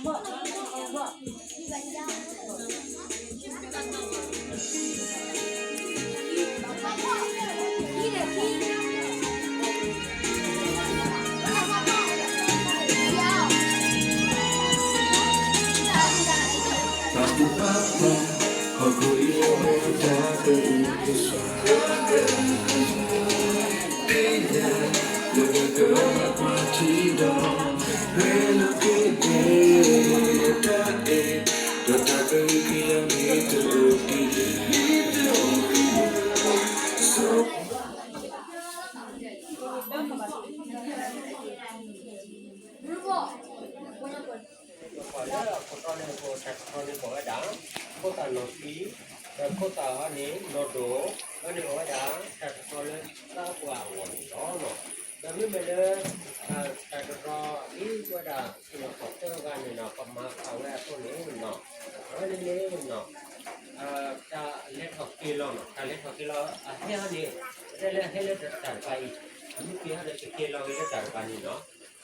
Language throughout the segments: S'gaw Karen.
ပှၤလၢအခိၣ်တီန့ၣ် ပတၢ်တတြီန့ၣ် ပဝဲဒၣ် ခိၣ်သၣ်နီၢ်သံ, ဒီးခိၣ်သၣ်ဟီန့ၣ် နီၢ်ဒိၣ်, အဝဲန့ၣ်ပဝဲဒၣ် တၢ်တတြီလၢသးပှၢ်အဂီၢ်န့ၣ်လီၤ. ဒီးမ့မ့ၢ်လၢ တၢ်တတြီ ဒ်ပဝဲဒၣ်စ့ၢ်ကီးတဂၤန့ၣ်နီၤ ပမၤဃာ်ဝဲအသိးန့ၣ်နီၤ, အဝဲန့ၣ်န့ၣ်နီၤ တၢ်လဲၤထီၣ်က့ၤလီၤနီၤ, တၢ်လဲၤထီၣ်က့ၤလီၤ အဟဲဟီန့ၣ် တဲလၢဟဲလၢတၢ်တပၤအံၤ, အမ့ၢ်က့ၤဟီဒီး ကက့ၤလီၤက့ၤလၢတၢ်တပၤန့ၣ်နီၤ, က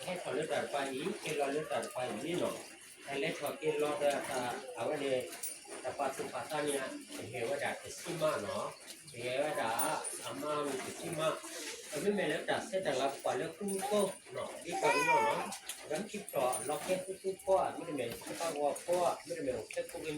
ဟဲထီၣ်လၢတၢ်တပၤအံၤ က့ၤလီၤလၢတၢ်တပၤအံၤန့ၣ်နီၤ, တၢ်လဲၤထီၣ်က့ၤလီၤဒီး အဝဲန့ၣ် တၢ်ပာ်သူၣ်ပာ်သးန့ၣ် ကဟဲဝဲဒၣ်တဆံမးနီၤ, ကဟဲဝဲဒၣ် အမါမ့ၢ်တဆံမး, ပမ့မ့ၢ်လၢတၢ်ဆဲးတၢ်လၤပကွၢ်လၢဃုသိနီၤ ဒ်ပှၤကညီနီၤ, ဒီးမ့ၢ်က့ၤထီၣ်လီၤကဲဃုသိဖိ မ့တမ့ၢ်ဆဲးဖးဂီၤဖိ မ့တမ့ၢ်အိၣ်ဆဲးဖိကညီ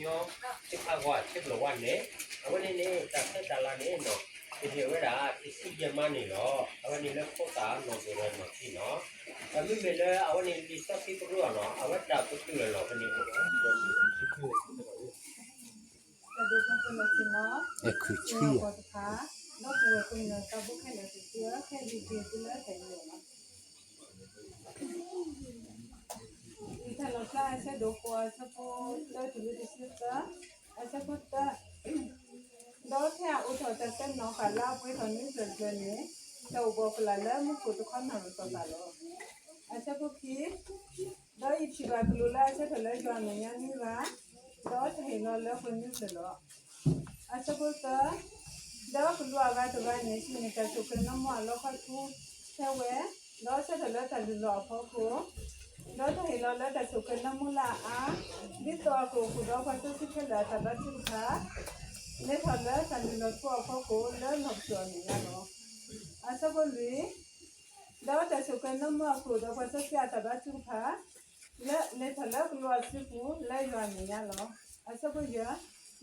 ဆဲးဖးဂီၤဆဲးဘျီၣ်ဝါန့ၣ်, အဝဲန့ၣ်န့ၣ် တၢ်ဆဲးတၢ်လၤန့ၣ်နီၤ ကဟဲဝဲဒၣ်တဆံယဲၢ်မးန့ၣ်လီၤ. အဝဲန့ၣ်လၢခိၣ်သၣ်နီၢ်ဒိၣ်ဒီးနီၢ်သံနီၤ, ဒီးမ့မ့ၢ်လၢအဝဲန့ၣ်လံာ်စီဆှံကရူၢ်အီၤနီၤ အဝဲတၢ်ပတုာ်လီၤလီၤဖဲန့ၣ် အဲၣ်ခွံဆံ, ဒီပုၢ်ဝဲၢ်ကမျၢၢ်သးဘိခဲလၢာ်သ့ၣ်သုဧၢ, ခဲအံၤဟ့ၣ်သုလၢတၢ်အံၤလီၤ. လံာ်တၢ်လီၤဖျါအဆၢဒိၣ်ဃိး အဆၢဖိတၢတုၤလၢတဆံသၢ, အဆၢဖိတၢ ဒီးဖဲအအိးထီၣ်တၢ်သ့ၣ်နီၣ်ဃာ်လၢအပှဲၤထီၣ်နွံဖျၢၣ်တဖျၢၣ်န့ၣ်, တၢ်အိၣ်ဘှီၣ်ကလာ်လၢမူခိၣ်တခီနီၢ်ရိၣ်စီၤပၤလီၤ. အဆၢဖိခံ, ဒီးယထံၣ်ဘၣ်ကလူးလၢအဆၢထၢၣ်လၢယွၤအမဲာ်ညါနွံဂၤ, ဒီးတၢ်ဟ့ၣ်လီၤလၢပှဲၤနွံဖျၢၣ်လီၤ. အဆၢဖိသၢ, ဒီးကလူးအဂၤတဂၤန့ၣ် ဟံးန့ၢ်တၢ်ဆိၣ်ဂ့ၤနီၢ်မူအလီခီဆူဖဲဝဲ, ဒီးဆၢထၢၣ်လၢတၢ်လုၢ်လီၢ်အဖီခိၣ်, ဒီးတၢ်ဟ့ၣ်လီၤလၢတၢ်ဆိၣ်ဂ့ၤနီၢ်မူလၢအအါ, ဒ်သိးအကအိၣ်ဃုာ်ဒီးပှၤစီဆှံခဲလၢာ်အတၢ်ဘါထုကဖၣ်, လဲၤထီၣ်လၢတၢ်လုၢ်လီၢ်ထူအဖီခိၣ် လၢလီၢ်ပစိာ်အမဲာ်ညါလီၤ. အဆၢဖိလွံၢ်, ဒီးတၢ်ဆိၣ်ဂ့ၤနီၢ်မူအခိၣ်ဒီးပှၤစီဆှံအတၢ်ဘါထုကဖၣ်, လၢလဲၤထီၣ်လၢကလူးအစုပူၤ လၢယွၤအမဲာ်ညါလီၤ. အဆၢဖိယဲၢ်,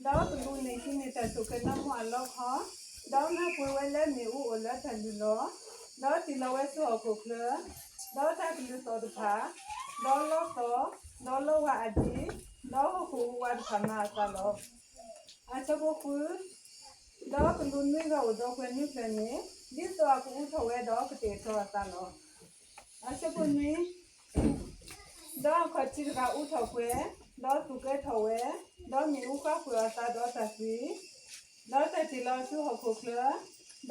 ဒီးကလူးန့ၣ်ဟံးန့ၢ်တၢ်ဆိၣ်ဂ့ၤနီၢ်မူအလီခီ, ဒီးမၤပှဲၤဝဲလၢမ့ၣ်အူအိၣ်လၢတၢ်လုၢ်လီၢ်, ဒီးတ့ၢ်လီၤဝဲဆူဟီၣ်ခိၣ်ချၢ, ဒီးတၢ်ကလုၢ်သီၣ်တဖၣ်, ဒီးလီသီၣ်, ဒီးလီဝါအဒံး, ဒီးဟီၣ်ခိၣ်ဟူးဝးတဖၣ်မၤအသးလီၤ. အဆၢဖိဃု, ဒီးကလူးနွံဂၤအိၣ်ဒီးပှဲၤနွံဖျၢၣ်န့ၣ်, ဒ်သိးအကအူထီၣ်ဝဲဒီးကတဲာ်ကတီၤအသးလီၤ. အဆၢဖိနွံ, ဒီးအခီၣ်ထံးတဂၤအူထီၣ်ပှဲၤ, ဒီးသူၣ်ကဲထီၣ်ဝဲ, ဒီးမ့ၣ်အူဃါဃုာ်အသးဒီးတၢ်သွံၣ်, ဒီးတၢ်တ့ၢ်လီၤဆူဟီၣ်ခိၣ်ချၢ,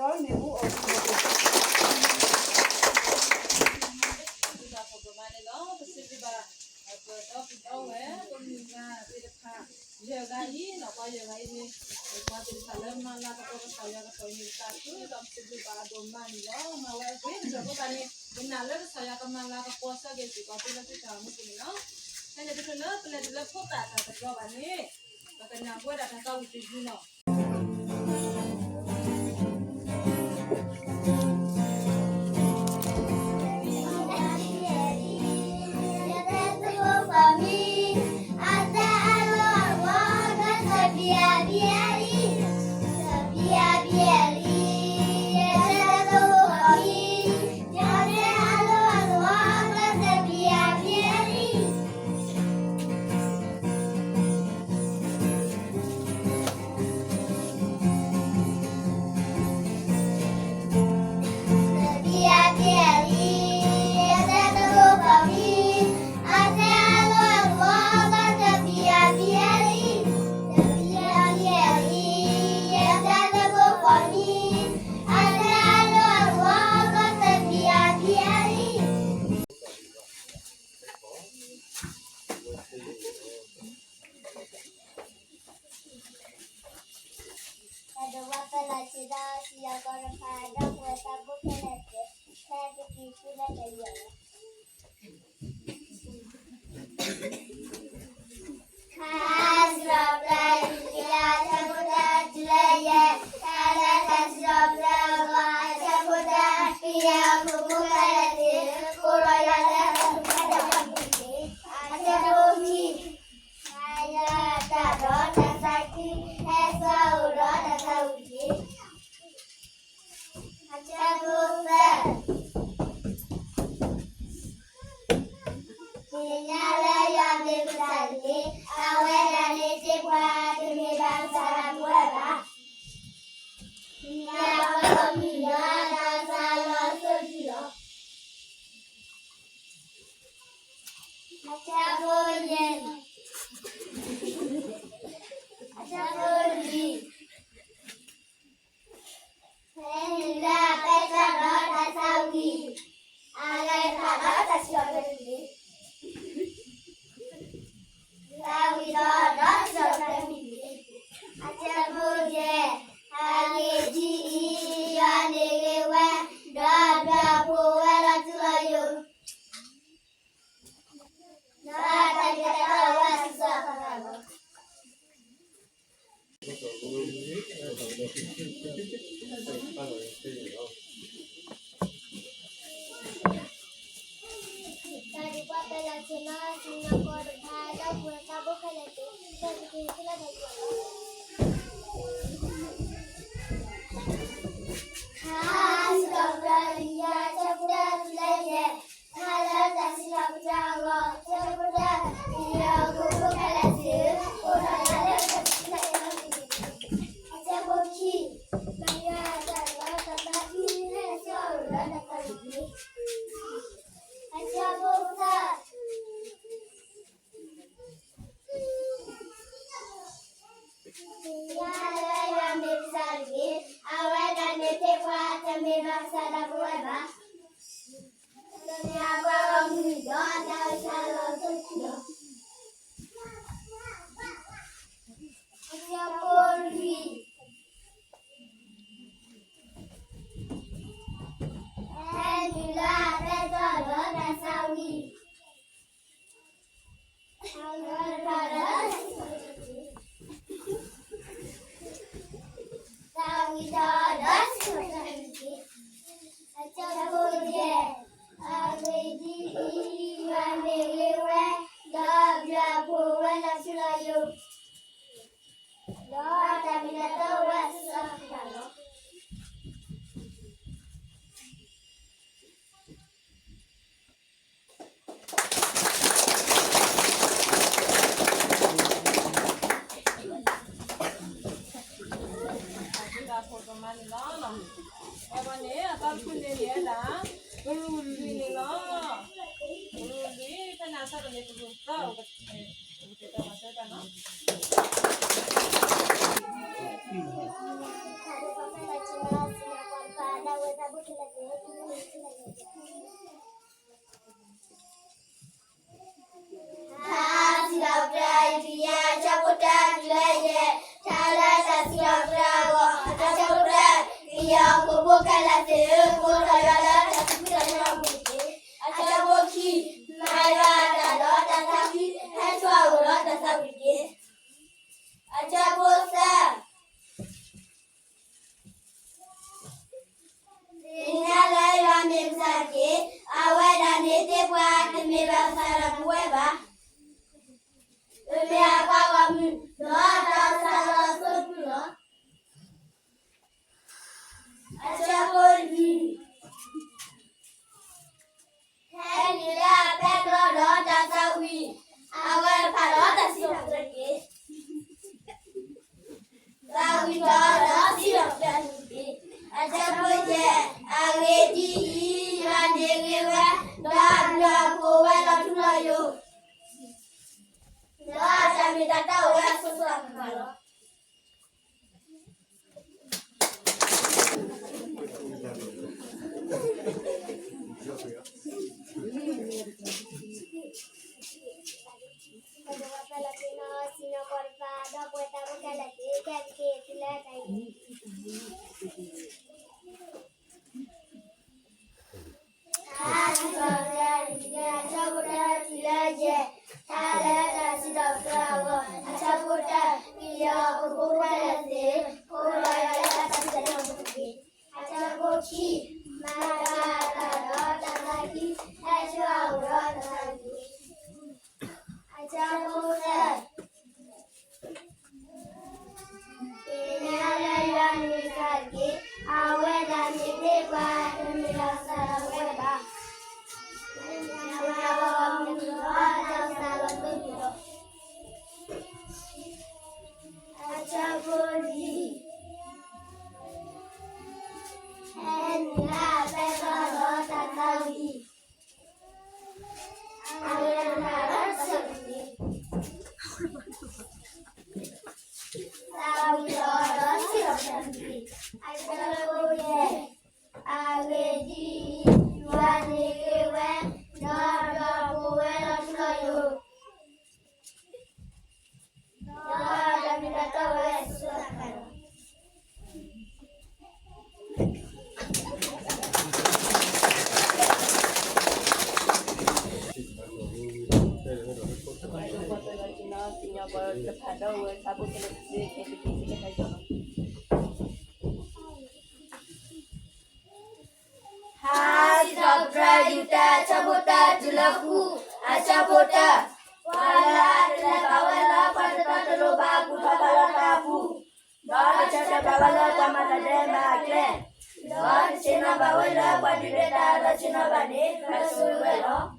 ဒီးမ့ၣ်အူအီၣ်ကွံာ်ဟီၣ်ခိၣ်ချၢ ပစံးဘျုးဘၣ် ပဒီပုၢ်ဒီဝဲၢ် ပမုၢ်ဂၤသ့ၣ်တဖၣ် ယဲၢ်ဂၤအံၤနီၤ, ပှၤယဲၢ်ဂၤအံၤန့ၣ် ပှၤသ့ၣ်တဖၣ်လၢမၤလၤကပီၤကစၢ်ယွၤကတီၢ်အံၤန့ၣ် ပသးခုဒီးပစံးဘျုးဘၣ်အဒိၣ်မးန့ၣ်လီၤ. မၤဝဲအဂ့ၤ ပကဘၣ်န့ၣ် ယနာ်လၢကစၢ်ယွၤကမၤလၤကပီၤဆၢက့ၤစ့ၢ်ကီးသုလၢသုတၢ်အိၣ်မူပူၤန့ၣ်လီၤ. ဖဲန့ၣ်တချုးလၢပလဲၤတုၤလၢဖိသၣ်တၢ်တတြီဘၣ်န့ၣ် ပကနၢ်ဟူဝဲဒၣ်တၢ်သးဝံၣ်တယုၢ်လီၤ. တၢ်ဒိးဘၣ်ဖဲလၢ်ဆ့ဒီး စံၣ်ညီၣ်ကွီၢ်တဖၣ် ဒီပုၢ်ဝဲၢ်သးဘိခဲလၢာ်သ့ၣ် ဖဲကသံၣ်ဖုလၢတၢ်ယဲၢ်လီၤ. သ့ၣ်ညါလၢယွၤမ့ၢ်ကစၢ်တက့ၢ်. အဝဲဒၣ်န့ၣ်သ့ၣ်ပှၢ်တမ့ၢ်ဘၣ်ကစၢ်ဒၣ်ပဝဲဘၣ်. မ့ၢ်အပှၤဂီၢ်မုၢ်ဒီးတၢ်ဆါလီၤစိၤခံလီၤ. အဆၢဖိယဲၢ်, အဆၢဖိလွံၢ်, ဖဲန့ၣ်လၢအပဲတြီဒီးတၢ်သးဝံၣ်, အဂၤတဖၣ်ဒီးတၢ်စံၣ်လီၤပတြၢၤတက့ၢ်. သးဝံၣ်ဒီးဒီးစံၣ်လီၤပတြၢၤတက့ၢ်. အဆၢဖိယဲၢ်, အဂ့ၢ်ဒ်အံၤ, ယွၤန့ၣ်ဂ့ၤဝဲ, ဒီးဘျုးဖှိၣ်ဝဲလီၤထူလီၤယိာ်, ဒီးတၢ်မ့ၢ်တၢ်တီဝဲအစိၤစိၤအဃၣ်ဃၣ်လီၤ. ခါဆံးဒီးပတြၢၤ ယွၤအဆၢဖိတၢတုၤလၢယဲၢ်, တၢ်လၢတၢ်စံးထီၣ်ပတြၢၤအဂီၢ်, အဆၢဖိတၢ, ပယီၤကဖိခဲလၢာ်သ့ၣ်ဧၢ, အိၣ်ဒီးယွၤလၢတၢ်စံးထီၣ်ပတြၢၤအဂီၢ်တက့ၢ်. အဆၢဖိခံ, မၤယွၤအတၢ်ဒီးတၢ်သးခု, ဟဲဆူအအိၣ်ဒီးတၢ်သးဝံၣ်တက့ၢ်. အဆၢဖိသၢ, သ့ၣ်ညါလၢယွၤမ့ၢ်ကစၢ်တက့ၢ်. အဝဲဒၣ်န့ၣ်သ့ၣ်ပှၢ် တမ့ၢ်ဘၣ်ကစၢ်ဒၣ်ပဝဲဘၣ်. မ့ၢ်အပှၤဂီၢ်မုၢ်ဒီးတၢ်ဆါလီၤစိၤခံလီၤ. အဆၢဖိလွံၢ်, ဖဲန့ၣ်လၢအပဲတြီဒီးတၢ်သးဝံၣ်, အဂၤတဖၣ်ဒီး သးဝံၣ်ဒီးဒီးစံၣ်လီၤပတြၢၤတက့ၢ်. အဆၢဖိယဲၢ်, အဂ့ၢ်ဒ်အံၤ, ယွၤန့ၣ်ဂ့ၤဝဲ, ဒီးဘျုးဖှိၣ်ဝဲလီၤထူလီၤယိာ်, ဒီးတၢ်မ့ၢ်တၢ်တီဝဲအစိၤစိၤအဃၣ်ဃၣ်လီၤ. အဝဲန့ၣ် အသီတဖုန့ၣ် မ့ၢ်ဝဲဒၣ် ကရူၢ်လွံၢ်န့ၣ်လီၤ. ကရူၢ်လွံၢ် ဖဲန့ၣ်အဆၢကန့ၣ် ကရူၢ်သၢ အိၣ်ကတၢၢ် အိၣ်ကတၢၢ်တၢ်မၤစၢၤတၢ်နီၤ. တၢ်စံးထီၣ်ပတြၢၤ ယတယၤ အဆၢဖိတၢတုၤလၢယဲၢ်, တၢ်လၢတၢ်စံးထီၣ်ပတြၢၤအဂီၢ်, အဆၢဖိတၢ, ပယီၤဖိဖိခဲလၢာ်သ့ၣ်ဧၢ, ကိးထီၣ်ယွၤလၢတၢ်သူၣ်ဖှံသးညီအပူၤတက့ၢ်. အဆၢဖိခံ, မၤယွၤအတၢ်ဒီးတၢ်သးခု, ဟဲဆူအအိၣ်ဒီးတၢ်သးဝံၣ်တက့ၢ်. အဆၢဖိသၢ, သ့ၣ်ညါလၢယွၤမ့ၢ်ကစၢ်တက့ၢ်. အဝဲဒၣ်န့ၣ်သ့ၣ်ပှၢ် တမ့ၢ်ဘၣ်ကစၢ်ဒၣ်ပဝဲဘၣ်. ပမ့ၢ်အပှၤဂီၢ်မုၢ်, ဒီးတၢ်ဆါလီၤစိၤခံလီၤ. အဆၢဖိလွံၢ်, ဖဲန့ၣ်လၢအပဲတြီဒီးတၢ်သးဝံၣ်, အဂၤတဖၣ်ဒီးတၢ်စံးထီၣ်ပတြၢၤတက့ၢ်. သးဝံၣ်ဒီးဒီးစံးထီၣ်ပတြၢၤတက့ၢ်. အဆၢဖိယဲၢ်, အဂ့ၢ်ဒ်အံၤ, ယွၤန့ၣ်ဂ့ၤဝဲ, ဒီးဘျုးဖှိၣ်ဝဲလီၤထူလီၤယိာ်, ဒီးတၢ်မ့ၢ်တၢ်တီအိၣ်ဝဲအစိၤစိၤအဃၣ်ဃၣ်လီၤ. တၢ်လၢတၢ်စံးထီၣ်ပတြၢၤအဂီၢ်, အဆၢဖိတၢ, ပယီၤဖိဖိခဲလၢာ်သ့ၣ်ဧၢ, ကိးထီၣ်ယွၤလၢတၢ်သူၣ်ဖှံသးညီအပူၤတက့ၢ်. အဆၢဖိခံ, မၤယွၤအတၢ်ဒီးတၢ်သးခု, ဟဲဆူအအိၣ်ဒီးတၢ်သးဝံၣ်တက့ၢ်. အဆၢဖိသၢ, သ့ၣ်ညါလၢယွၤမ့ၢ်ကစၢ်တက့ၢ်. အဝဲဒၣ်န့ၣ်သ့ၣ်ပှၢ် တမ့ၢ်ဘၣ်ကစၢ်ဒၣ်ပဝဲဘၣ်. မ့ၢ်အပှၤဂီၢ်မုၢ်ဒီး စံၣ်ညီၣ်ကွီၢ်တဖၣ်ဒီးဝဲဆၢဖိခဲလၢာ်သ့ခဲကသံၣ်သ့ကထါယီၤလီၤ. ဟါစံးထီၣ်ပတြၢၤယူၤတၢ်အဆၢဖိတၢတုၤလၢဃု, အဆၢဖိတၢ, ပှၤလၢအတလဲၤဘၣ်ဝဲလၢပှၤတတီတလိၤဘၣ်ကူၣ်ထီၣ်ဖးလီၤတၢ်အပူၤ, ဒီးတဆၢထၢၣ်ဘၣ်ဝဲလၢပှၤမၤတၢ်ဒဲးဘးအကျဲ, ဒီးတဆ့ၣ်နီၤဘၣ်ဝဲလၢပှၤဒုးဒွဲၣ်တၢ်အလီၢ်ဆ့ၣ်နီၤဘၣ်န့ၣ် ဘၣ်ဆိၣ်ဂ့ၤဝဲလီၤ.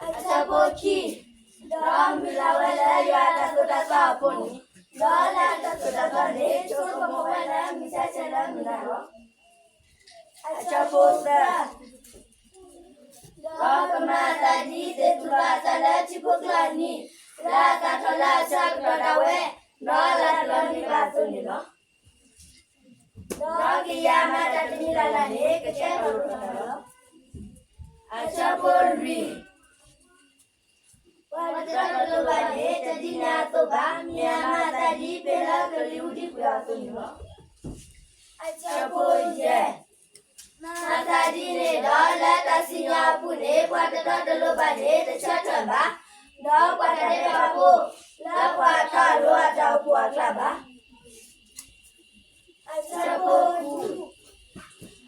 အဆၢဖိခံ, ဒီးမုၢ်လၢ်ဝဲလၢယွၤအတၢ်သိၣ်တၢ်သီအဃိန့ၣ်, ဒီးလၢအတၢ်သိၣ်တၢ်သီန့ၣ် ဆိကမိၣ်ဝဲလၢမုၢ်ဆါဆဲးလၢမုၢ်နၤလီၤ. အဆၢဖိသၢ, ဒီးကမၤအသးဒ်သ့ၣ်သူၣ်လီၤအသးလၢထံဖိကျိအနံၤ, လၢအသးထီၣ်လၢအဆၢကတီၢ်ဒၣ်ဝဲ, ဒီးအလၤတလီၤန့ၢ်ဘၣ်အသိးန့ၣ်လီၤ. ဒီးကယၤမၤတၢ်တမံၤလၢ်လၢ်န့ၣ် ကကဲထီၣ်လိၣ်ထီၣ်တၢ်လီၤ. အဆၢဖိလွံၢ်, ပှၤတတီတလိၤဘၣ်န့ၣ် တဒ်န့ၣ်အသိးဘၣ်, မ့ၢ်အမၤအသးဒ်ဖဲလၢကလံၤအူဒံကွံာ်အီၤအသိးန့ၣ်လီၤ. အဆၢဖိယဲၢ်, မၤသးဒ်န့ၣ်ဒီး လၢတၢ်စံၣ်ညီၣ်အပူၤန့ၣ် ပှၤတတီတလိၤဘၣ်န့ၣ် တဆၢထၢၣ်ဘၣ်, ဒီးပှၤတၢ်ဒဲးဘးဖိ လၢပှၤတီၢ်အလိၤအတၢ်အိၣ်ဖှိၣ်အကျါဘၣ်. အဆၢဖိဃု,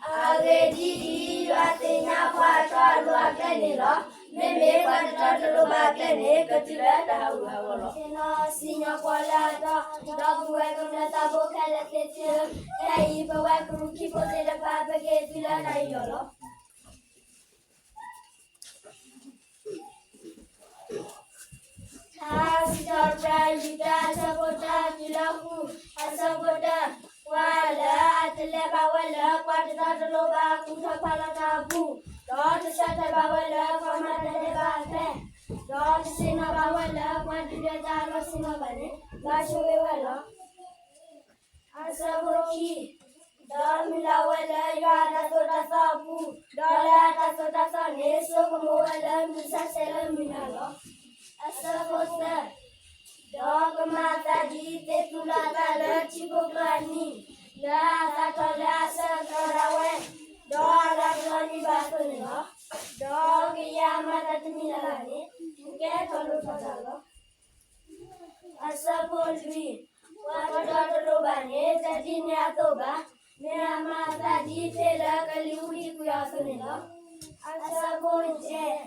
အဂ့ၢ်ဒ်အံၤ, ယွၤသ့ၣ်ညါပှၤတီၢ်အလိၤအကျဲန့ၣ်လီၤ. မ့မ့ၢ်ပှၤတတီတလိၤဘၣ်အကျဲန့ၣ် ကတုၤလၢတၢ်ဟးဂူာ်ဟးဂီၤလီၤ. သ့ၣ်နီၣ်စံၣ်ညီၣ်ကွီၢ်လၢအတီ, ဒီးပုၢ်ဝဲၢ်ကမျၢၢ်သးဘိခဲလၢာ်သ့ၣ်သုဧၢ, ခဲအံၤပဝဲကရူၢ်ခံဖိသ့ၣ်တဖၣ် ပက့ၤသုလၢတၢ်ယူးယီၣ်လီၤ. ထါစံးထီၣ်ပတြၢၤယူၤတၢ်အဆၢဖိတၢတုၤလၢဃု, အဆၢဖိတၢ, ပှၤလၢအတလဲၤဘၣ်ဝဲလၢပှၤတတီတလိၤဘၣ်ကူၣ်ထီၣ်ဖးလီၤတၢ်အပူၤ, ဒီးတဆၢထၢၣ်ဘၣ်ဝဲလၢပှၤမၤတၢ်ဒဲးဘးအကျဲ, ဒီးတဆ့ၣ်နီၤဘၣ်ဝဲလၢပှၤဒုးဒွဲၣ်တၢ်အလီၢ်ဆ့ၣ်နီၤဘၣ်န့ၣ် ဘၣ်ဆိၣ်ဂ့ၤဝဲလီၤ. အဆၢဖိခံ, ဒီးမုၢ်လၢ်ဝဲလၢယွၤအတၢ်သိၣ်တၢ်သီအပူၤ, ဒီးလၢအတၢ်သိၣ်တၢ်သီန့ၣ် ဆိကမိၣ်ဝဲလၢမုၢ်ဆါဆဲးလၢမုၢ်နၤလီၤ. အဆၢဖိသၢ, ဒီးကမၤအသးဒ်သ့ၣ်သူၣ်လီၤအသးလၢထံဖိကျိအနံၤ, လၢအသးထီၣ်လၢအဆၢကတီၢ်ဒၣ်ဝဲ, ဒီးအလၤတလီၤန့ၢ်ဘၣ်အသိးန့ၣ်လီၤ. ဒီးကယၤမၤတၢ်တမံၤလၢ်လၢ်န့ၣ် ကကဲထီၣ်လိၣ်ထီၣ်တၢ်လီၤ. အဆၢဖိလွံၢ်, ပှၤတတီတလိၤဘၣ်န့ၣ် တဒ်န့ၣ်အသိးဘၣ်, မ့ၢ်အမၤအသးဒ်ဖဲလၢကလံၤအူဒံကွံာ်အီၤအသိးန့ၣ်လီၤ. အဆၢဖိယဲၢ်,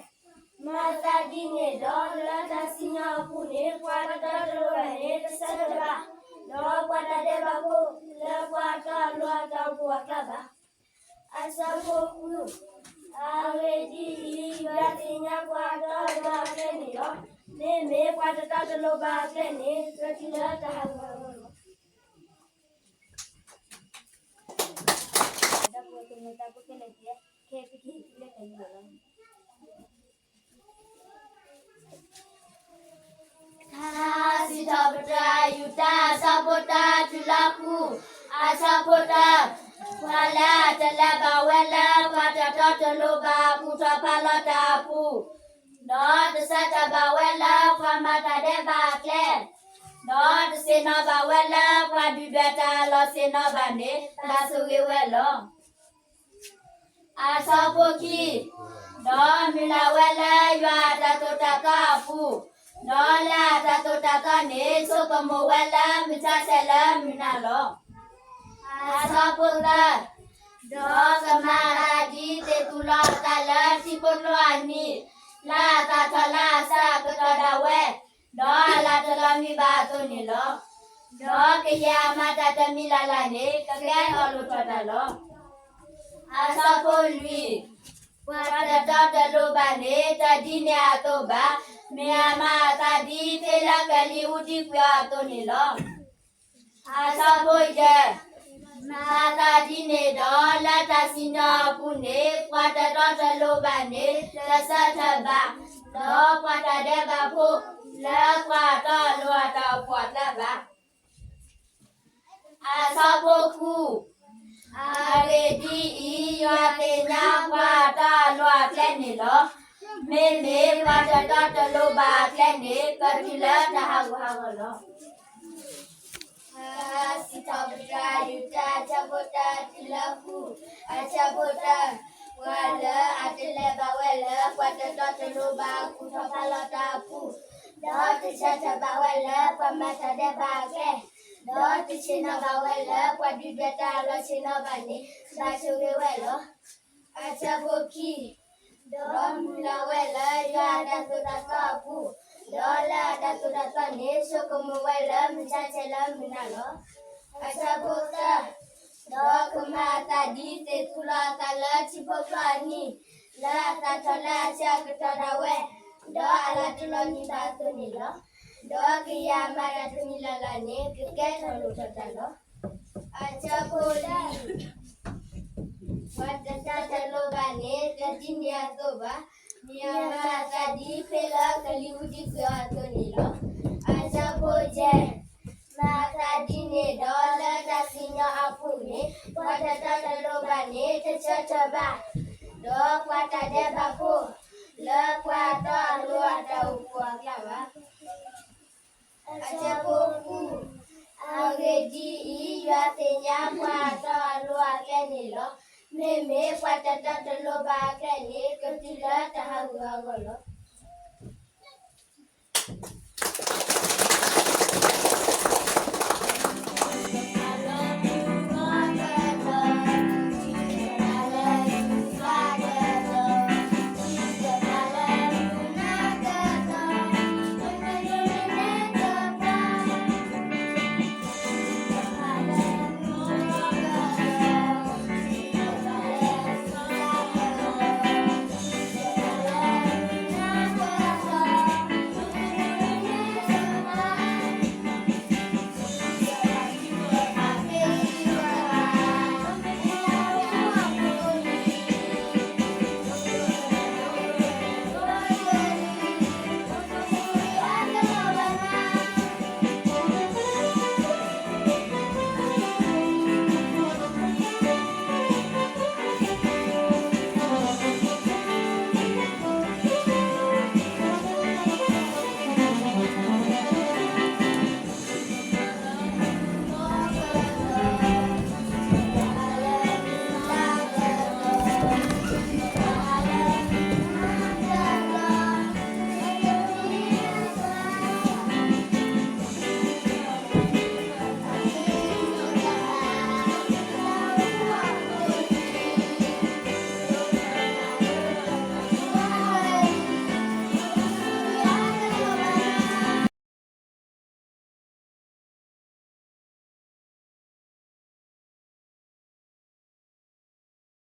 မၤသးဒ်န့ၣ်ဒီး လၢတၢ်စံၣ်ညီၣ်အပူၤန့ၣ် ပှၤတတီတလိၤဘၣ်န့ၣ် တဆၢထၢၣ်ဘၣ်, ဒီးပှၤတၢ်ဒဲးဘးဖိ လၢပှၤတီၢ်အလိၤအတၢ်အိၣ်ဖှိၣ်အကျါဘၣ်. အဆၢဖိဃု, အဂ့ၢ်ဒ်အံၤ, ယွၤသ့ၣ်ညါပှၤတီၢ်အလိၤအကျဲန့ၣ်လီၤ. မ့မ့ၢ်ပှၤတတီတလိၤဘၣ်အကျဲန့ၣ် ကတုၤလၢတၢ်ဟးဂူာ်ဟးဂီၤလီၤ. ထါစံးထီၣ်ပတြၢၤယူၤတၢ်အဆၢဖိတၢတုၤလၢဃု, အဆၢဖိတၢ, ပှၤလၢအတလဲၤဘၣ်ဝဲလၢပှၤတတီတလိၤဘၣ်ကူၣ်ထီၣ်ဖးလီၤတၢ်အပူၤ, ဒီးတဆၢထၢၣ်ဘၣ်ဝဲလၢပှၤမၤတၢ်ဒဲးဘးအကျဲ, ဒီးတဆ့ၣ်နီၤဘၣ်ဝဲလၢပှၤဒုးဒွဲၣ်တၢ်အလီၢ်ဆ့ၣ်နီၤဘၣ်န့ၣ် ဘၣ်ဆိၣ်ဂ့ၤဝဲလီၤ. အဆၢဖိခံ, ဒီးမုၢ်လၢ်ဝဲလၢယွၤအတၢ်သိၣ်တၢ်သီအပူၤ, ဒီးလၢအတၢ်သိၣ်တၢ်သီန့ၣ် ဆိကမိၣ်ဝဲလၢမုၢ်ဆါဆဲးလၢမုၢ်နၤလီၤ. အဆၢဖိသၢ, ဒီးကမၤအသးဒ်သ့ၣ်သူၣ်လီၤအသးလၢထံဖိကျိအနံၤ, လၢအသးထီၣ်လၢအဆၢကတီၢ်ဒၣ်ဝဲ, ဒီးအလၤတလီၤန့ၢ်ဘၣ်အသိးန့ၣ်လီၤ. ဒီးကယၤမၤတၢ်တမံၤလၢ်လၢ်န့ၣ် ကကဲထီၣ်လိၣ်ထီၣ်တၢ်လီၤ. အဆၢဖိလွံၢ်, ပှၤတတီတလိၤဘၣ်န့ၣ် တဒ်န့ၣ်အသိးဘၣ်, မ့ၢ်အမၤအသးဒ်ဖဲလၢကလံၤအူဒံကွံာ်အီၤအသိးန့ၣ်လီၤ. အဆၢဖိယဲၢ်, မၤသးဒ်န့ၣ်ဒီး လၢတၢ်စံၣ်ညီၣ်အပူၤန့ၣ် ပှၤတတီတလိၤဘၣ်န့ၣ် တဆၢထၢၣ်ဘၣ်, ဒီးပှၤတၢ်ဒဲးဘးဖိ လၢပှၤတီၢ်အလိၤအတၢ်အိၣ်ဖှိၣ်အကျါဘၣ်. အဆၢဖိဃု, အဂ့ၢ်ဒ်အံၤ, ယွၤသ့ၣ်ညါပှၤတီၢ်အလိၤအကျဲန့ၣ်လီၤ. မ့မ့ၢ်ပှၤတတီတလိၤဘၣ်အကျဲန့ၣ် ကတုၤလၢတၢ်ဟးဂူာ်ဟးဂီၤလီၤ. ထါစံးထီၣ်ပတြၢၤယူၤတၢ်အဆၢဖိတၢတုၤလၢဃု, အဆၢဖိတၢ, ပှၤလၢအတလဲၤဘၣ်ဝဲလၢပှၤတတီတလိၤဘၣ်ကူၣ်ထီၣ်ဖးလီၤတၢ်အပူၤ, ဒီးတဆၢထၢၣ်ဘၣ်ဝဲလၢပှၤမၤတၢ်ဒဲးဘးအကျဲ, ဒီးတဆ့ၣ်နီၤဘၣ်ဝဲလၢပှၤဒုၣ်ဒွဲၣ်တၢ်အလီၢ်ဆ့ၣ်နီၤဘၣ်န့ၣ် ဘၣ်ဆိၣ်ဂ့ၤဝဲလီၤ. အဆၢဖိခံ, ဒီးမုၢ်လၢ်ဝဲလၢယွၤအတၢ်သိၣ်တၢ်သီအပူၤ, ဒီးလၢအတၢ်သိၣ်တၢ်သီန့ၣ် ဆိကမိၣ်ဝဲလၢမုၢ်ဆါဆဲးလၢမုၢ်နၤလီၤ. အဆၢဖိသၢ, ဒီးကမၤအသးဒ်သ့ၣ်သူၣ်လီၤအသးလၢထံဖိကျိအနံၤ, လၢအသၣ်ထီၣ်လၢအဆၢအကတီၢ်ဒၣ်ဝဲ, ဒီးအလၤတလီၤနံၤဘၣ်အသိးန့ၣ်လီၤ. ဒီးကယၤမၤတၢ်တမံၤလၢ်လၢ်န့ၣ် ကကဲထီၣ်လိၣ်ထီၣ်တၢ်လီၤ. အဆၢဖိလွံၢ်, ပှၤတတၢ်တလိၤဘၣ်န့ၣ် တဒ်န့ၣ်အသိးဘၣ်. မ့ၢ်အမၤအသးဒ်ဖဲလၢကလံၤဝံၤဒံကွံာ်အီၤအသိး